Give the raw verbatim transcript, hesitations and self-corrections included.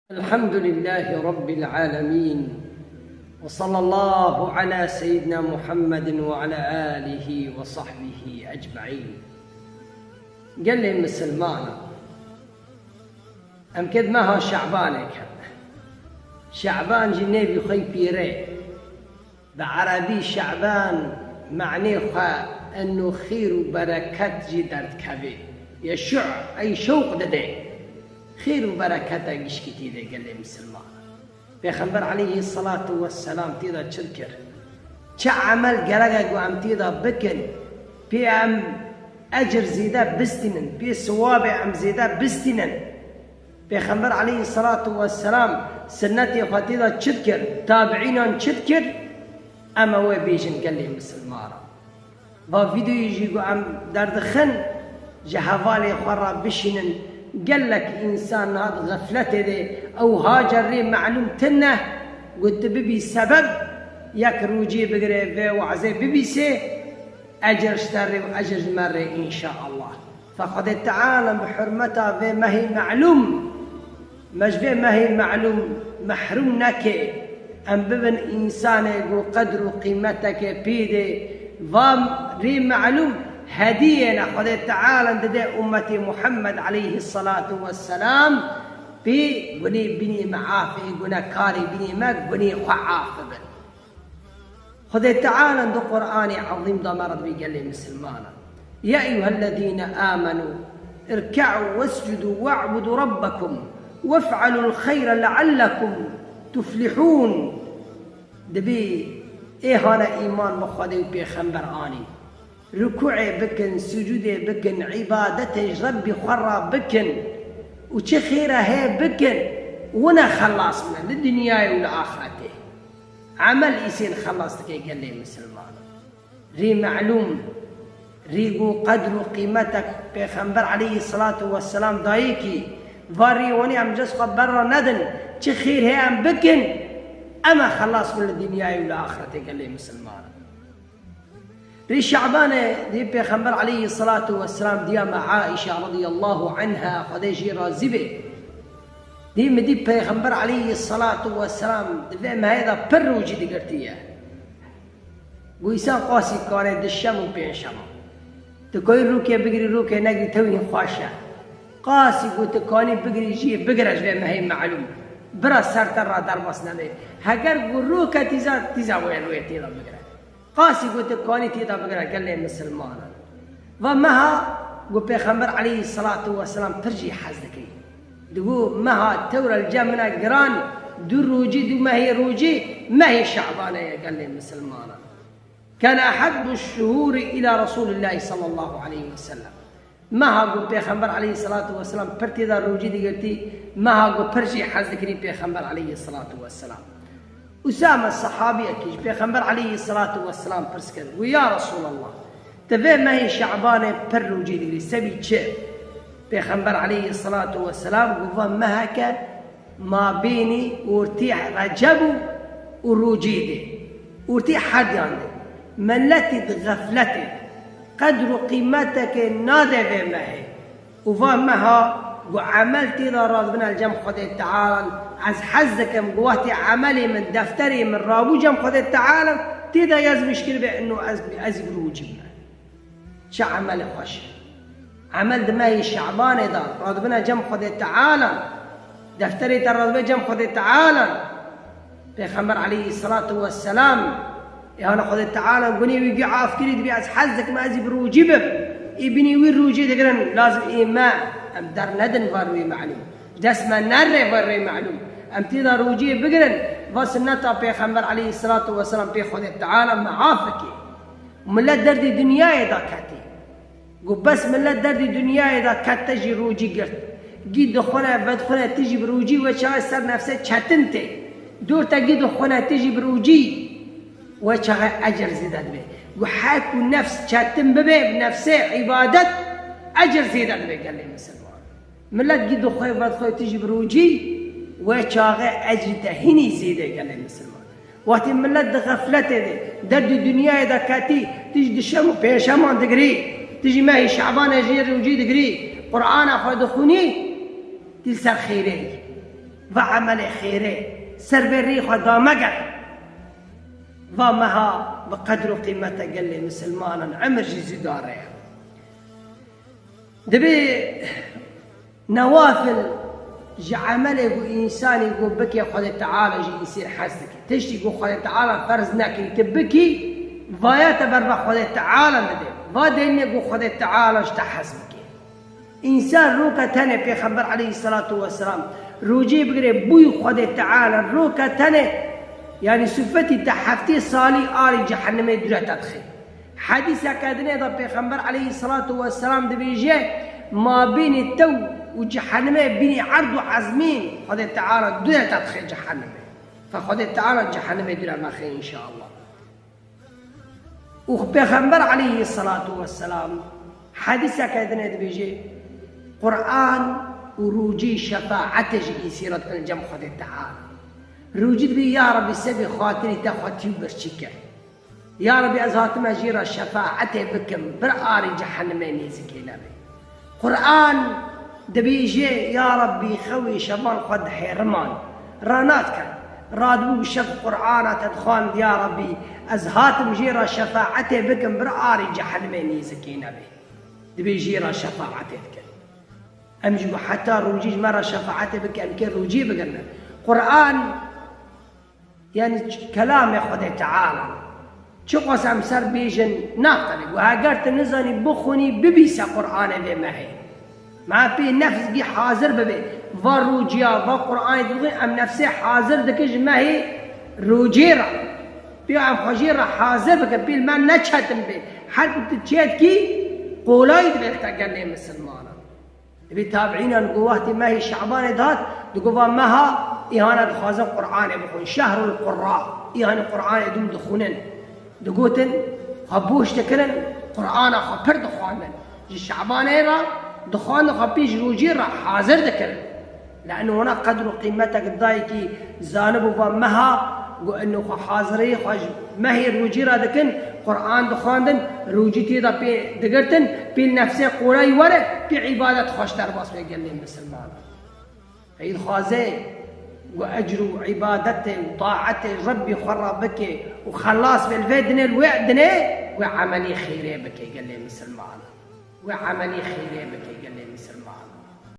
الحمد لله رب العالمين، وصلى الله على سيدنا محمد وعلى آله وصحبه أجمعين. Gelê misilmana, em kê di meha Şe'banê kevin. Şe'ban jî nêvî xwe yî pîrê. Bi erebî Şe'ban manê xwe eno xêr û bereket jî derdikeve. Yeşu' ey şewq dide. Xêr û bereketa gişkî tê de gelê misilman. Pêxember aleyhisselatu vesselam tê de çi dikir? Çi emel gerek e ku em tê de bikin? Pê em ecir zêde bistînin, pê siwabê em zêde bistînin. Pêxember aleyhisselatu vesselam sinnetê xwe tê de çi dikir? Tabiînan çi dikir? Em ê wê bêjin gelê misilmana. Va vîdeoyê jî ku em derdixin, ji hevalê xwe re bişînin. Gelek însan niha di xefletê de, ew hacer rê melûm tine, ku tu bibî sebeb, yek rûcê bigire vê wazê bibîsê, ecir ji te rê û ecir ji me rê înşaallah. Fe Xwedê Teala bi hurmeta vê mehê melûm, me ji vê mehê melûm mehrûm neke, em bibin însanê ku qedr û qîmeteke pê de. Va rê melûm hediyê ne Xwedê Teala dide ummetê Muhammed aleyhisselatu vesselam, pê gunê binê me afê, gunekarê binê me gunê xwe afibin. Xwedê Teala di Qur'anê Ezîm de me re dibê gelê misilmana. يا أيها الذين آمنوا اركعوا واسجدوا واعبدوا ربكم وافعلوا الخير لعلكم تفلحون. Dibê ê hane îman bi Xwedê û pêxember anîn. Rukûê bikin, sucûdê bikin, îbadetê ji Rebbî xwe re bikin û çi xêre heye bikin, wina xelas bine li dinyayê û li axretê. Emel îsên xelas dike gelê misilman. Rê melûm, rê ku qedr û qîmetek Pêxember aleyhisselatu vesselam dayê kî, va rê wanî em cez xwe berra nedin, çi xêr heye em bikin, em ê xelas bin li dinyayê û li axretê gelê misilman. Rê Şe'banê dî Pêxember aleyhisselatu vesselam diya me Aişe radiyallahu anha, Xwedê jê razî be. Dî min dî Pêxember aleyhisselatu vesselam di vê mehê de pir rûcî digirtiye. Got, însan qasî kare di şem û pênc şema. Tu kayî rûkê bigirî, rûkê negirî, tewî xweş e. Qasî ku tu kanî bigirî jî bigire ji vê mehê melûm. Bira ser te re derbas nebe. Heger ku rûke tîza, tîza wê rûyê tê de bigire. Qasî ku tu kanî tê de bigire gelê misilmanan. Va meha ku Pêxember aleyhisselatu vesselam pir jî hez dikirî. Digo meha tewr e li cem min e giran, du rûcî, du mehê rûcî, mehê Şe'banê ye gelê misilmanan. كان أحب الشهور إلى رسول الله صلى الله عليه وسلم. Meha ku Pêxember aleyhisselatu vesselam pir tê de rûcî digirtî, meha ku pir jî hez dikirî Pêxember aleyhisselatu vesselam. Usame sehabiyekî ji Pêxember aleyhisselatu vesselam pirs kir. Got, ya Resulallah, tu vê mehê Şe'banê pir rûcî digirî, sebî çi? Pêxember aleyhisselatu vesselam got, va meheke mabênî ortê Receb û, û Rûcî de, ortê herdiyan de, miletî di xefletê de, qedr û qîmeteke nade vê mehê. Û va meha ku emel tê de radibine li cem Xwedê Teala, ez hez dikim ku wextê emelê min, defterê min rabû cem Xwedê Teala, tê de yaz min şikir be ino ez, ez bi rûcî bime. Çi emelê xweş e. Emel di mehê Şe'banê de radibine cem Xwedê Teala, defterê te radibe cem Xwedê Teala. Pêxember aleyhisselatu vesselam, ê hana Xwedê Teala gunê wî gî af kirî, dibê ez hez dikim ez ê bi rûcî bim. Ê binî wî rûcî digirin, lazim ê me, em der nedin va rûyê melûm. Dest me nerê va rûyê melûm. Em tê de rûcî bigirin, va sinneta Pêxember aleyhisselatu vesselam pê Xwedê Teala me af bike. Milet derdê dinyayê de ketî. Got, bes milet derdê dinyayê de ket, te jî rûcî girt. Gî dixwine, vedixwine, tu jî bi rûcî, wê çaxê ser nefsê çetin tê. Dor te gî dixwine, tu jî bi rûcî, wê çaxê ecir zêde dibe. Got, her ku nefs çetin bibe, nefsê îbadet, ecir zêde dibe gelê misilman. Milet gî dixwe, vedixwe, tu jî bi rûcî, wê çaxê ecrî te hînî zêde gelê misilman. Wextê milet di xefletê de, derdî dinyayê de ketî, tu jî di şem û pênc şeman digirî, tu jî mehê Şe'banê jî rûcî digirî, Qur'ana xwe dixwînî, tu li ser xêrê yî. Va emelê xêrê ser vê rî xwe damege. Va meha bi qedr û qîmete gelê misilmanan emir jî zû dare ye. Dibê newafil ji emelê ku însanî ku bike Xwedê Teala ji îsîr hez dike. Tiştî ku Xwedê Teala ferz nekirî, tu bikî, vaya te ber ve Xwedê Teala dide. Va deynê ku Xwedê Teala ji te hez bike. Însan roke tenê Pêxember aleyhisselatu vesselam rocê bigire bûyî Xwedê Teala roke tenê, yanî sifetî te heftê salî arî cehennemê dûre te dixe. Hedîseke dinê de Pêxember aleyhisselatu vesselam dibêje, mabênê te û cehennemê bînî erd û ezmîn Xwedê Teala dûre te dixe cehennemê. Fe Xwedê Teala cehennemê dûre mexe înşallah. Û Pêxember aleyhisselatu vesselam hedîseke dinê dibêje, Quran û rûcî şefaetê ji îsî re dikin cem Xwedê Teala. Rûcî dibê, ya Rebî, sebê xatirî te xwe tî û birçî kir. Ya Rebî, ez hatime jê re şefaetê bikim, bir arî cehennemê nêzikê nebe. Quran dibêje, ya Rebbî, xewê şevan xwe dihêriman, ranatke. Radibû bi şev Qurana te dixwand, ya Rebbî, ez hatim jê re şefaetê bikim, bir arî cehennemê nêzikê nebe. Dibê jê re şefaetê dikin. Em jî ku heta rûcî ji me re şefaetê bike, em kê rûcî bigirne. Quran, yanî ç-, kelamê Xwedê Teala. Çiqas em ser bêjin, naxtene. Ku heger tu nizanî bixwînî, bibîse Quranê vê mehê. Me pê nefs gî hazir bibe. Va rûciya, va Quranê dixwîn, em nefsê hazir dikin ji mehê rûcê re. Pê em xwe jê re hazir bikin, pê li me neçetin bê. Her ku tu çêtkî, qolayî dibe te gelê misilmanan. Dibê tabiînan ku wextê mehê Şebanê dihat, digot va meha îhana dixwazin Qur'anê bixwin. Şehrul Qurra, îhanî Qur'anê dûm dixwînin. Digotin, xwe boş dikirin, Qur'ana xwe pir dixwandin. Ji Şebanê re dixwandin, xwe pêş rojî re hazir dikirin. Li eno wana qedr û qîmetek dayikî zanibû va meha, got eno xwe haziriyê xwe ji mehê rûcî re dikin, Qur'an dixwandin, rûcî tê de pê digirtin, pê nefsê qorayî were, pê îbadet xweş derbas bê gelê misilmanan. Qey dixwaze ku ecr û îbadetê û taetê Rebbî xwe re bike û xelas bê li vê dinê, li wê dinê, wê emelî xêrê bike gelê misilmanan. Wê emelî xêrê bike gelê misilmanan.